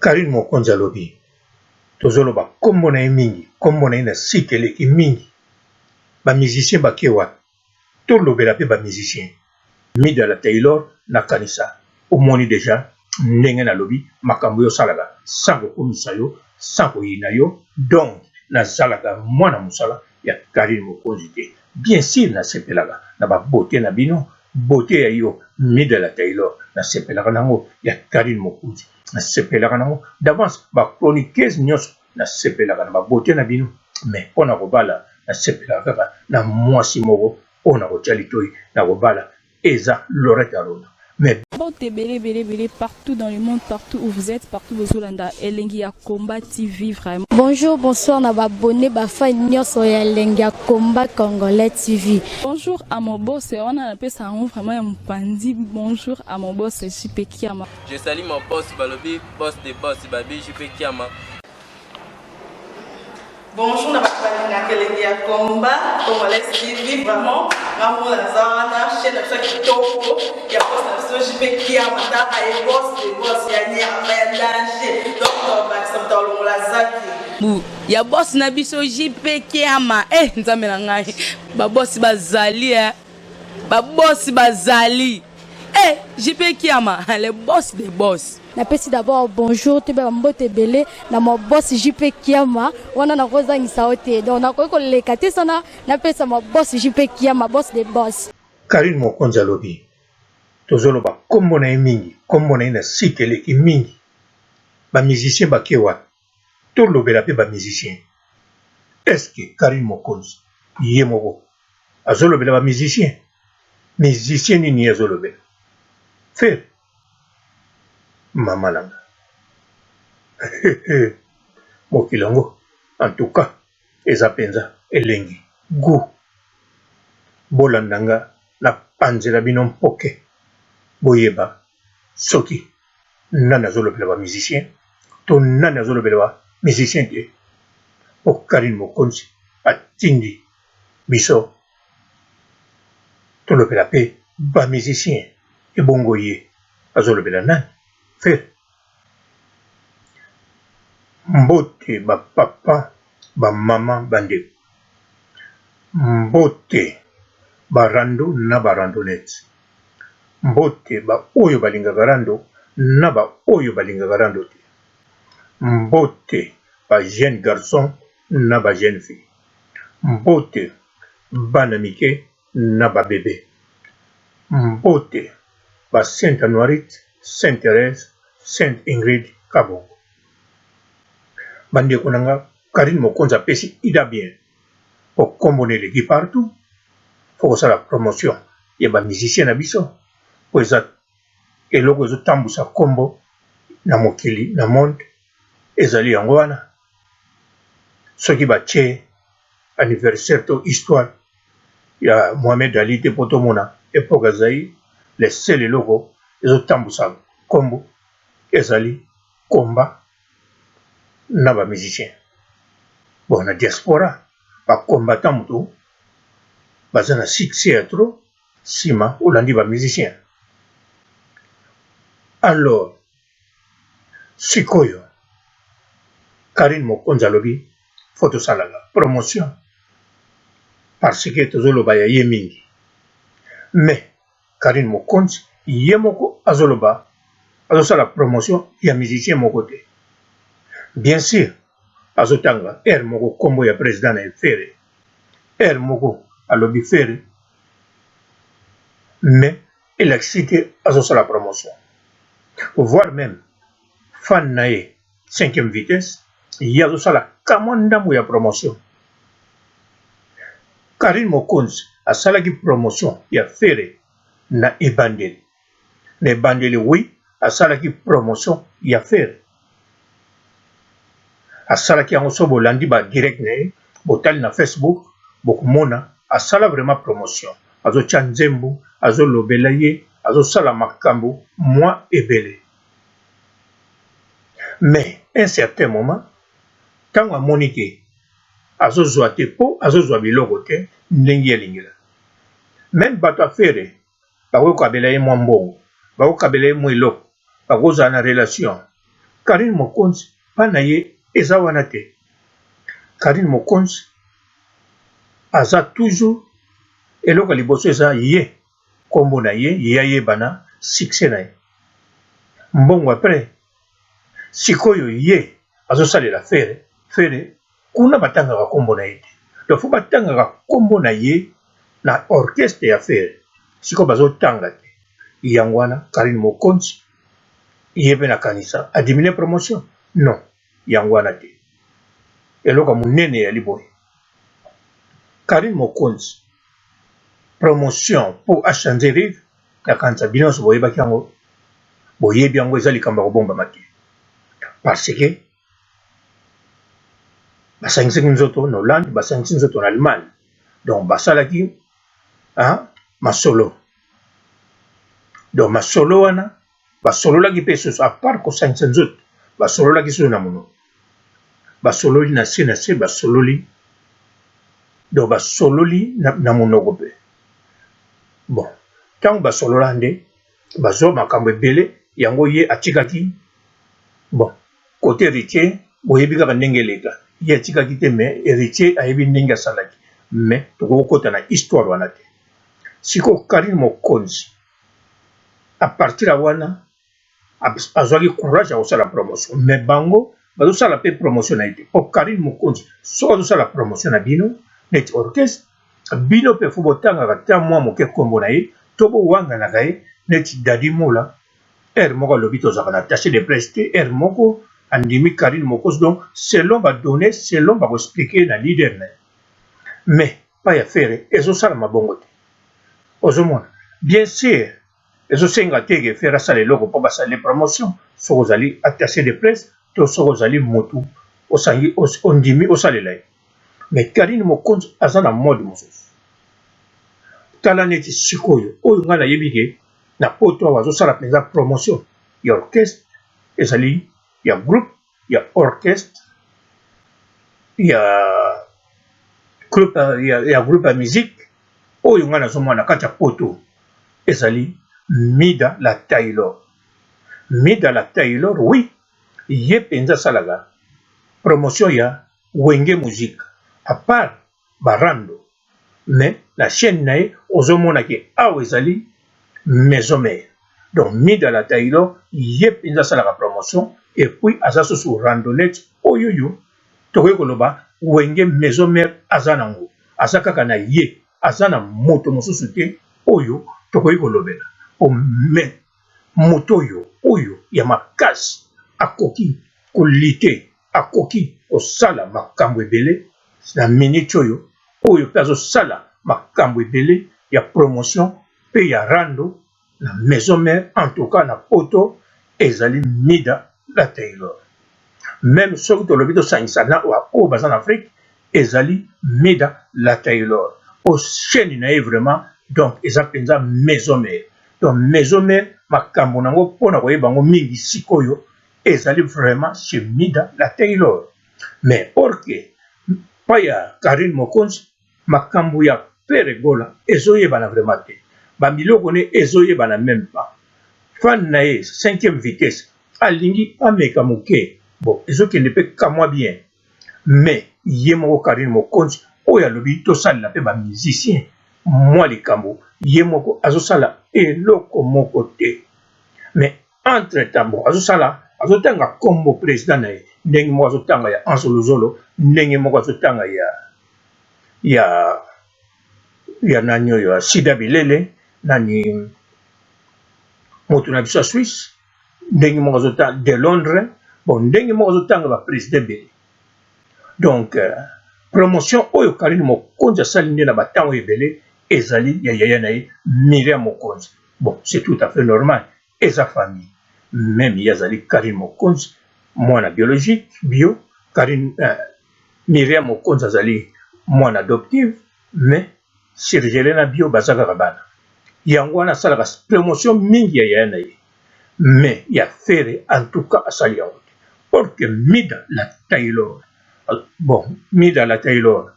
Carine Mokonzi alobi tozoloba kombo na ye mingi, kombo na ye na site eleki mingi, ba musiciens bake wapi? Tolobela pe ba musiciens. Mida la Taylor nakanisa omoni dejà ndenge nalobi makambo yo osalaka sans kokumisa yo sans koyina yo donc nazalaka mwana musala ya Carine Mokonzi te bien sur nasepelaka na ba beaute na bino beaute ya yo Mida la Taylor nasepelaka nango ya Carine Mokonzi nasepelaka nango d'avance ba chroniqueuse nionso nasepelaka na ba beaute na bino mais pona kobala nasepelaka kaka na mwasi moko oyo nakotia litoyi na kobala eza Laurette Arona mais Mbote ebele ebele ebele partout dans le monde partout où vous êtes partout bozolanda elengi ya combat TV vraiment. Bonjour bonsoir na ba abonnes ba fan nionso ya elengi ya combat congolais TV. Bonjour à mon boss wana napesa yango vraiment ya mopanzi bonjour à mon boss JP Kiama. Je salue mon boss balobi boss de boss babi JP Kiama. Bonjour na bato balingaka elengi ya combat congolais TV vraiment nga moko naza wana chaîne na biso ya kitoko ya boss na biso JP Kiama taka ye boss de boss ya nyama ya danger donc tobakisa moto alongola zaki bu ya boss na biso JP Kiama eh nzambe na ngai ba boss bazali eh ba boss bazali eh JP Kiama le boss de boss. Napesi d'abord bonjour toyeba ba mbote ebele na ma boss JP Kiama wana nakozangisa yo te donc nakoki koleka te sana napesa ma boss JP Kiama boss de boss. Carine Mokonzi alobi tozoloba kombo na ye mingi kombo na ye na site eleki mingi ba musiciens bake wapi tolobela pe ba musiciens est ce que Carine Mokonzi ye moko azolobela ba musiciens musicien nini ye azolobela Ferre Mama na nga mokili yango en tout cas eza penza elengi gout bolanda nga na panzela bino mpoke boyeba soki nani azolobela ba musiciens to nani azolobela ba musiciens te po Carine Mokonzi atindi biso Tolobela pe ba musiciens ebongo ye azolobela nani? Ferre? Mbote ba papa ba maman ba ndeko mbote ba rando na ba randonnette mbote ba oyo balingaka rando na ba oyo balingaka rando te mbote ba jeune garçon na ba jeune fille mbote bana mike na ba bebe mbote ba saint anuarite saint Therèse saint Ingrid kabongo ba ndeko na nga Carine mokonzi apesi ida bien po kombo na eleki partout faut kosala promotion ya ba musiciens na biso po eza eloko ezo tambusa kombo na mokili na monde ezali yango wana soki batie anniversaire to histoire ya Mohamed Ali te po tomona epoque ya Zaïre le seul eloko ezo tambusa kombo ezali combat na ba musiciens bon na diaspora ba combattants mutu baza na succès ya trop sima olandi ba musiciens alors Sikoyo Carine Mokonzi alobi faut tosalaka promotion parce que tozoloba ya ye mingi mais Carine Mokonzi ye moko azoloba azosala promotion ya musicien moko te bien sur azotanga heure moko kombo ya president na ye Ferre heure moko alobi Ferre mais elakisi te azosala promotion voir meme fan na ye cinquième vitesse ye azosala kamwa ndambo ya promotion Carine Mokonzi asalaki promotion ya Ferre na ebandeli na ebandeli oui asalaki promotion ya Ferre asalaki yango soki bolandi ba direct na ye botali na Facebook bokomona asala vraiment promotion azotia nzembo azolobela ye azosala makambo mwa ebele mais un certain moment ntango amoni ke azozwa te mpo azozwa biloko te ndenge ye alingela meme bato ya Ferre bakokabela ye mwa mbongo bakokabela ye mwa eloko bakozala na relation. Carine Mokonzi pa na ye eza wana te. Carine Mokonzi aza toujours eloko ya liboso eza ye kombo na ye ye ayebana succès na ye mbongo après sikoyo ye azosalela Ferre Ferre kuna batangaka kombo na ye te donc faut batangaka kombo na ye na orchestre ya Ferre sikoyo bazotanga te yango wana Carine Mokonzi ye pe nakanisa a diminuer promotion non yango wana te eloko ya monene eyali boye Carine Mokonzi promotion po a changer rive nakanisa bino nionso boyebaki yango boyebi yango eza likambo ya kobombama te parce que basangisaki nzoto na Hollande basangisi nzoto na Allemagne donc basalaki hein, masolo donc masolo wana basololaki mpe susu apart kosangisa nzoto basololaki susu na monoko basololi na se na se basololi donc basololi na, na monoko mpe bon ntango basolola nde bazwa makambo ebele yango ye atikaki bon Cote heritier boyebi kaka ndenge eleka ye atikaki te mais heritier ayebi ndenge asalaki mais tokoki kokota na histoire wana te sikoyo Carine Mokonzi a partir ya wana azwaki courage ya kosala promotion mais bango bazosala pe promotion na ye te po Carine Mokonzi soki azosala promotion na bino neti orchestre bino pe fo botangaka ata mwa moke kombo na ye to bowanganaka ye neti Daddy Mola Heure moko alobi tozalaka na attache de presse te, heure moko andimi Carine Mokosi donc selon ba donnees, selon bako expliquer ye na leader na ye. Mais pa ya Ferre ezosalama bongo te. Ozomona? Bien sur ezosenga te ke Ferre asala eloko po basala ye promotion, soki ozali attache de presse to soki ozali mutu osangi ondimi osalela ye. Mais Carine Mokonzi aza na mode mosusu. Tala neti sikoyo oyo ngai nayebi ke na poto awa azosala mpenza promotion ya orchestre ezali ya groupe ya orchestre ya groupe ya, ya groupe ya musique oyo ngai nazomona na kati ya poto ezali Mida la Taylor. Mida la Taylor, oui, ye mpenza asalaka promotion ya Wenge Musique à part ba rando mais na chaine na ye ozo mona ke awa ezali maison mère donc mida la taylor ye penza asalaka promotion et puis aza susu randonnette oyoyo tokoki koloba wenge maison mère aza na ngo aza kaka na ye aza na moto mosusu te oyo tokoki kolobela po mais moto oyo oyo ya makasi akoki ko lutter akoki kosala makambo ebele na minute oyo, oyo pe azosala makambo ebele ya promotion pe ya rando na maison mère en tout cas na poto ezali Mida la Taylor meme soki tolobi tosangisa na oyo baza na Afrique ezali Mida la Taylor po chaine na ye vraiment donc eza penza maison mère donc maison mère makambo na yango pona koyeba yango mingi sikoyo ezali vraiment chez Mida la Taylor mais or que pa ya Carine Mokonzi makambu ya Ferre Gola ezo yebana vraiment te ba biloko ne ezo yebana meme pas fan na ye cinquième vitesse alingi ameka muke bon ezo kende pe kamwa bien mais ye moko Carine Mokonzi oyo alobi tosalela pe ba musiciens mwa likambo ye moko azosala eloko moko te mais Entre temps bon azosala azotanga kombo president na ye ndenge moko azotanga ya Anse Luzolo ndenge moko azotanga ya ya ya nani oyo ya Sida Bilele nani moto na biso ya Suisse ndenge moko azotanga de Londres bon ndenge moko azotanga ba president ebele donc euh, promotion oyo Carine Mokonzi asali nde na batango ebele ezali ya yaya na ye Miriam Mokonzi Bon c'est tout à fait normal eza famille meme ye azali Carine Mokonzi mwana biologique bio Carine euh, Myriam Mokonzi azali mwana adoptive mais surgele na bio baza kaka bana yango wana asalaka promotion mingi ya yaya na ye mais ya Ferre en tout cas asali yango te or que Mida la Taylor bon Mida la Taylor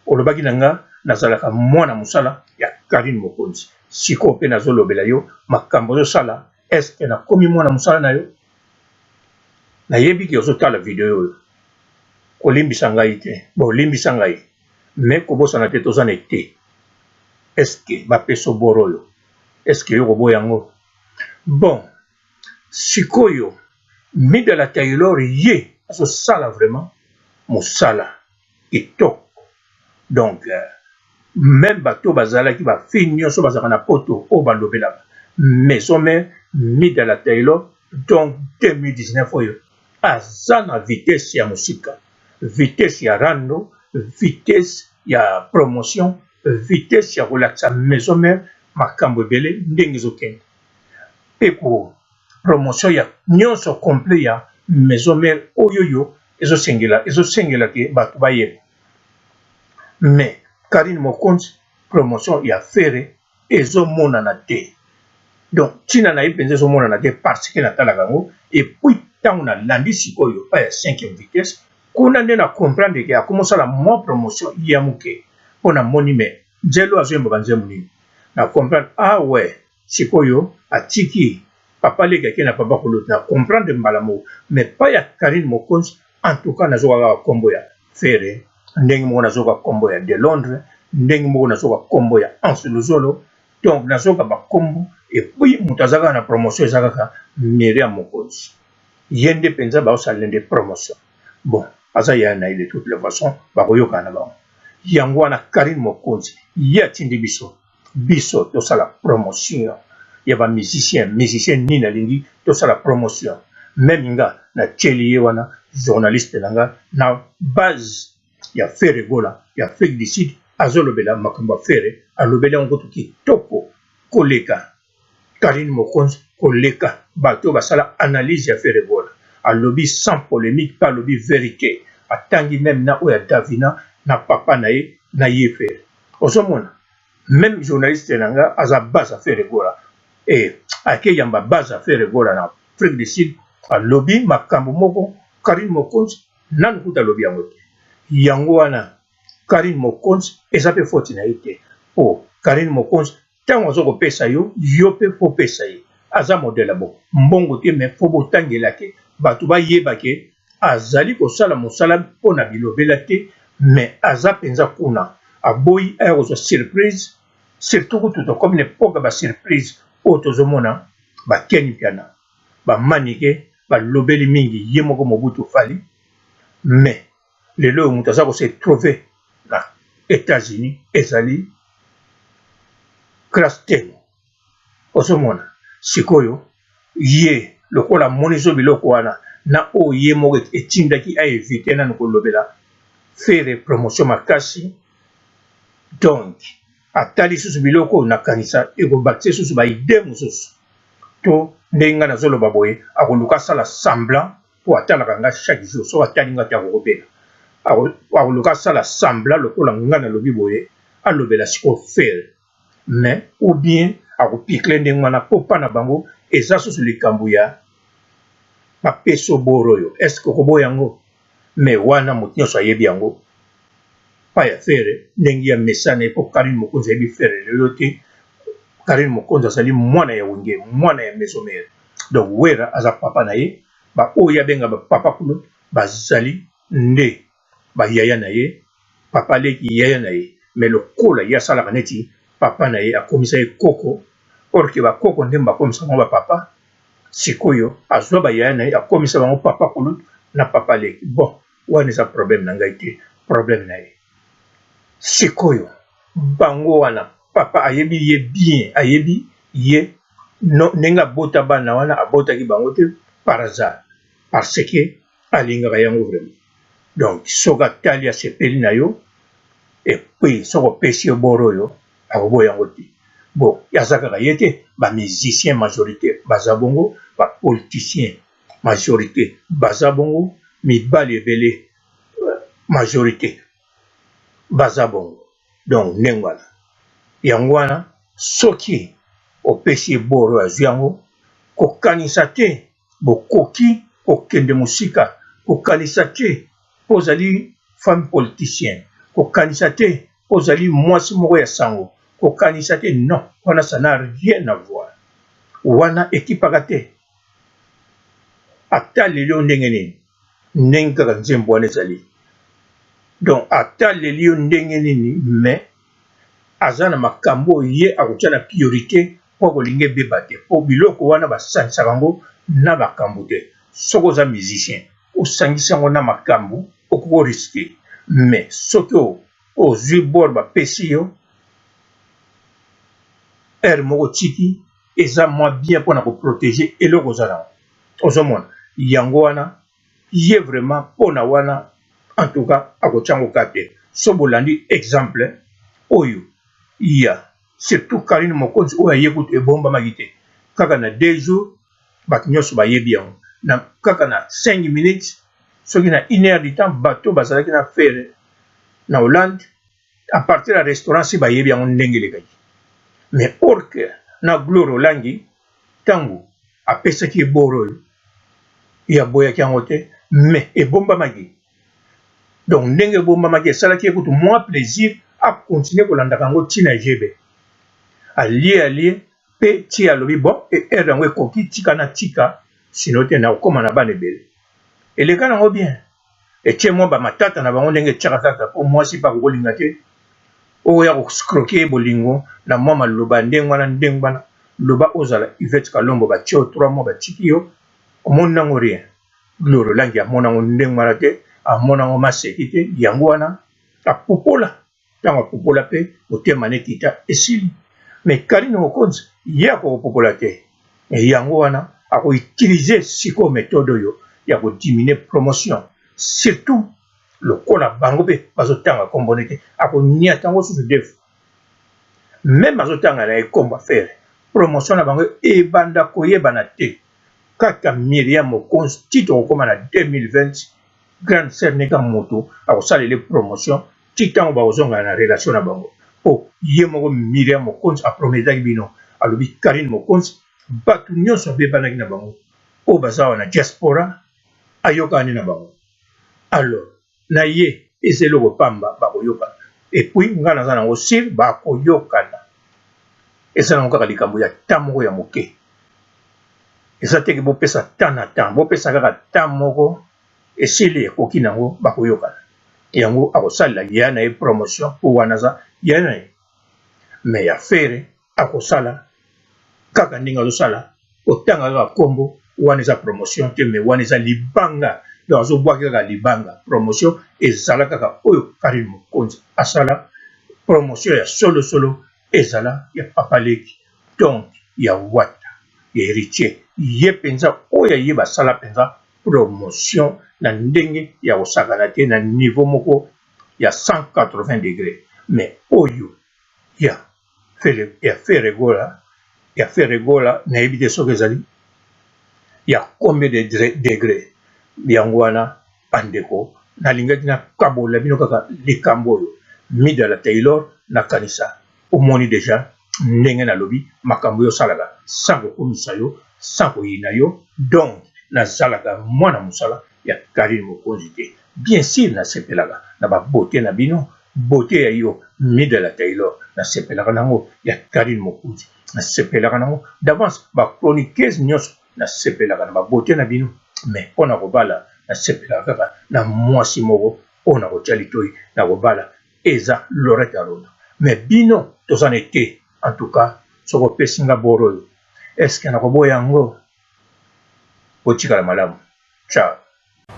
Olobaki na nga nazalaka mwana musala ya Carine Mokonzi sikoyo pe nazo lobela yo makambo ozo sala est ce que nakomi mwana musala na yo? Nayebi ke ozotala video oyo, kolimbisa ngai te, bon limbisa ngai mais kobosana te toza na ete. Est ce que bapesa yo bord oyo? Est ce que yo okoboya yango? Bon sikoyo Mida la Taylor ye azosala vraiment mosala kitoko donc meme bato bazalaki ba fille nyonso bazalaka na poto oyo balobelaka maison mère Mida la Taylor donc 2019 oyo aza na vitesse ya mosika vitesse ya rando vitesse ya promotion vitesse ya kolakisa maison mère makambo ebele ndenge ezokende mpe ko promotion ya nyonso complet ya maison mère oyoyo ezosengela ezosengela ke bato bayeba mais Carine Mokonzi promotion ya Ferre ezomonana te donc ntina na ye mpenza ezomonana te parce que natalaka yango et puis ntango nalandi sikoyo pa ya 5e vitesse kuna nde na comprendre ke akomosala mwa promotion ya moke mpo namoni me nzelo azoyemba banzembo nini na comprendre ah ouais sikoyo atiki papa leki ake na papa kulutu na comprendre mbala moko mais pa ya Carine Mokonzi en tout cas nazoka kaka kombo ya Ferre ndenge moko nazoka kombo ya De Londres ndenge moko nazoka kombo ya Anse Luzolo donc nazoka bakombo et puis moto aza kaka na promotion eza kaka Miriam Mokonzi ye nde mpenza baosalela nde promotion bon aza yaya na ye de toute les façons bakoyokana na bango yango wana Carine Mokonzi ye atindi biso biso tosala promotion ya ba musicien musicien nini alingi tosala promotion meme nga natieli ye wana journaliste na nga na base ya Ferre Gola ya Afrique du Sud azolobela makambo ya Ferre alobeli yango kutu kitoko koleka Carine Mokonzi koleka bato oyo basala analyse ya Ferre Gola alobi sans polemique pe alobi verite atangi meme na oyo ya Davina na papa na ye na ye Ferre ozomona meme journaliste na nga aza base ya Ferre Gola eh ake yamba base ya Ferre Gola na Afrique du Sud alobi makambo moko Carine Mokonzi nanu kutu alobi yango te yango wana Carine Mokonzi eza pe faute na ye te po Carine Mokonzi tango azo kopesa yo yo pe faut opesa ye aza modèle ya bo mbongo te mais faut botangela ke batu bayeba ke azali kosala mosala pona bilobela te mais aza penza kuna aboyi aya kozwa surprise surtout kutu tokomi na epoque ya ba surprise oyo tozomona ba Ken Mpiana ba Manike balobeli mingi ye moko Mobutu Fally mais lelo oyo moto aza ko se trouver na Etats-Unis ezali Grace Temo ozomona sikoyo ye lokola amoni zo biloko wana na oyo ye moko etindaki a eviter nanu kolobela Ferre promotion makasi donc ata lisusu biloko oyo nakanisa ekobakisa lisusu ba idee mosusu to ndenge ngai nazoloba boye akoluka asala semblant po atalaka nga chaque jour soki atali nga te akokobela akoluka asala semblant lokola nga nalobi boye alobela sikoyo Ferre mais ou bien akopikle ndenge wana po pa na bango eza susu likambo ya bapeso boro oyo est ce que okoboya yango mais wana moto nyonso ayebi yango pa ya Ferre ndenge ya mesana ye po Carine Mokonzi ayebi Ferre lelo te Carine Mokonzi azali mwana ya Wenge mwana ya Maison Mère donc Werra aza papa na ye ba oyo ye abenga ba papa kulutu bazali nde ba yaya na ye papa leki yaya na ye mais lokola ye asalaka neti papa na ye akomisa ye koko or que ba koko nde bakomisa bango ba papa sikoyo azwa ba yaya na ye akomisa bango papa kulutu na papa leki bon wana eza problème na ngai te problème na ye sikoyo bango wana papa ayebi ye bien ayebi ye no, ndenge abota bana wana abotaki bango te par hasard parce que alingaka yango vraiment donc soki atali asepeli na yo et puis soki opesi ye boro oyo akoboya yango te bon aza kaka ye te ba musicien majorité baza bongo ba politicien majorité baza bongo mibali ebele majorité baza bongo donc ndenge wana yango wana soki opesi ye boro azwi yango kokanisa te bokoki kokende mosika kokanisa te mpo ozali femme politicienne kokanisa te mpo ozali mwasi moko ya sango kokanisa te non wana ça n'a rien à voir wana ekipaka te. Ataleli yo ndenge nini? Ndenge kaka nzembo wana ezali. Donc ataleli yo ndenge nini mais aza na makambo oyo ye akotia na priorite mpo akolinga ebeba te mpo biloko wana basangisaka yango na makambo te. Soki oza musicien osangisi yango na makambo okoki ko risquer mais soki ozui bord bapesi yo heure moko otiki eza mwa bien pona ko proteger eloko oza nango ozomona yango wana ye vraiment pona wana en tout cas akotia yango cas te so bolandi exemple oyo ya surtout Carine Mokonzi oyo aye kutu ebombamaki te kaka na deux jours bato nyonso bayebi yango na kaka na 5 minutes soki na une heure du temps bato bazalaki na Ferre na Hollande à partir ya restaurant si bayebi yango ndenge elekaki mais or que na Gloire Olangi ntango apesaki ye boro oyo ye aboyaki yango te mais ebombamaki donc ndenge ebombamaki esalaki ye kutu mwa plaisir akontinue kolandaka yango ntina jebe alie alie mpe ti alobi bon heure yango ekoki tika na tika sino te nakokoma na bana ebele eleka nango bien etie mwa ba matata na bango ndenge etiaka kaka po mwasi pe akokolinga te oya ko scroquer ye bolingo na mwa maloba ndenge wana ndenge wana loba ozala Yvette Kalombo batie yo 3 mois batiki yo omoni nango rien Gloria Olangi amona yango ndenge wana te amona yango maseki te yango wana apupola Tango apupola pe motema n'ekita esili mais Carine Mokonzi ye akokopupola te mais yango wana ako utiliser sikoyo methode oyo ya ko diminuer promotion surtout lokola bango pe bazo tanga kombo ne te ako niata yango susu deux fois meme azo tanga na ye kombo ya Ferre promotion na bango ebanda koyebana te kaka Myriam Mokonzi ti tokokoma na 2020 grande sœur ne ka moto akosalela ye promotion ti tango bakozongana na relation na bango po ye moko Miriam Mokonzi a prometaki bino alobi Carine Mokonzi batu nionso abebanaki na bango oyo baza awa na diaspora ayokani na bango alors na ye eza eloko pamba bakoyokana et puis nga naza nango sur bakoyokana eza nango kaka likambo ya temps moko ya moke eza te ke bopesa temps na temps bopesa kaka temps moko esili ekoki nango bakoyokana yango akosalela yaya na ye promotion po wana aza yaya na ye mais ya Ferre akosala kaka ndenge azosala kotanga kaka kombo wana eza promotion te mais wana eza libanga donc azobwaki kaka libanga promotion ezala kaka oyo Carine Mokonzi asala promotion ya solo solo ezala ya papa leki donc ya Wata ya Heritier ye penza oyo aye basala penza promotion na ndenge ya kosakana te na niveau moko ya 180 degre mais oyo ya ya Ferre Gola ya Ferre Gola nayebi te soki ezali ya combien de degre yango wana bandeko nalingaki nakabola bino kaka likambo oyo Mida la Taylor nakanisa omoni dejà ndenge nalobi makambo yo osalaka sans kokumisa yo sans koyina yo donc nazalaka mwana mosala ya Carine Mokonzi te bien sur nasepelaka na ba beaute na bino beaute ya yo Mida la Taylor nasepelaka nango ya Carine Mokonzi nasepelaka nango d'avance ba chroniqueuse nionso nasepelaka na ba beaute na bino mais pona kobala nasepelaka kaka na mwasi moko oyo nakotia litoyi nakobala eza Laurette Arona mais bino toza na te en tout cas soki opesi nga bord oyo est ce que nakoboya yango botikala malamu ciao.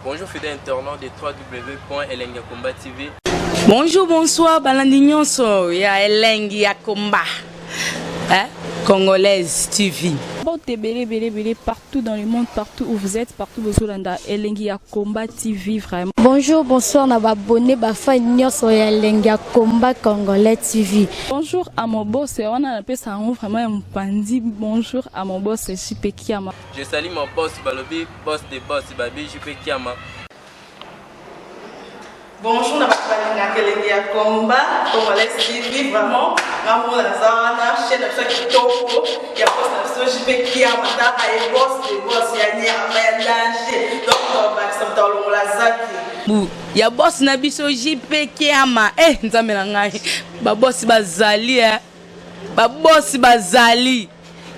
Bonjour fidèle internaute de www.elengiyakomba.tv. Bonjour, bonsoir, balandi nyonso ya elengi ya komba. Hein? Congolaise TV. Mbote ebele ebele ebele partout dans le monde, partout où vous êtes, partout bozolanda elengi ya combat TV vraiment. Bonjour, bonsoir na ba abonné ba fan nyonso ya elengi ya combat congolais TV. Bonjour à mon boss, wana napesa yango vraiment ya mopanzi. Bonjour à mon boss JP Kiama. Je salue mon boss balobi boss de boss babi JP Kiama. Bonjour na bato balingaka elengi ya combat congolais TV vraiment nga moko naza wana chaîne na biso ya kitoko ya boss na biso JP Kiama taka ye boss de boss ya nyama ya danger donc tobakisa moto alongola zaki bu ya boss na biso JP Kiama eh nzambe na ngai ba boss bazali eh ba boss bazali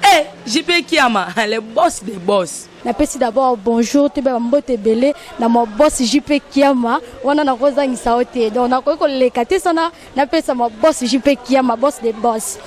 eh JP Kiama le boss de boss. Napesi d'abord bonjour, toyeba bambote ebele na ma boss JP Kiama. Wana nakozangisa yo te, donc nakoki koleka te sana napesa ma boss JP Kiama, boss de boss.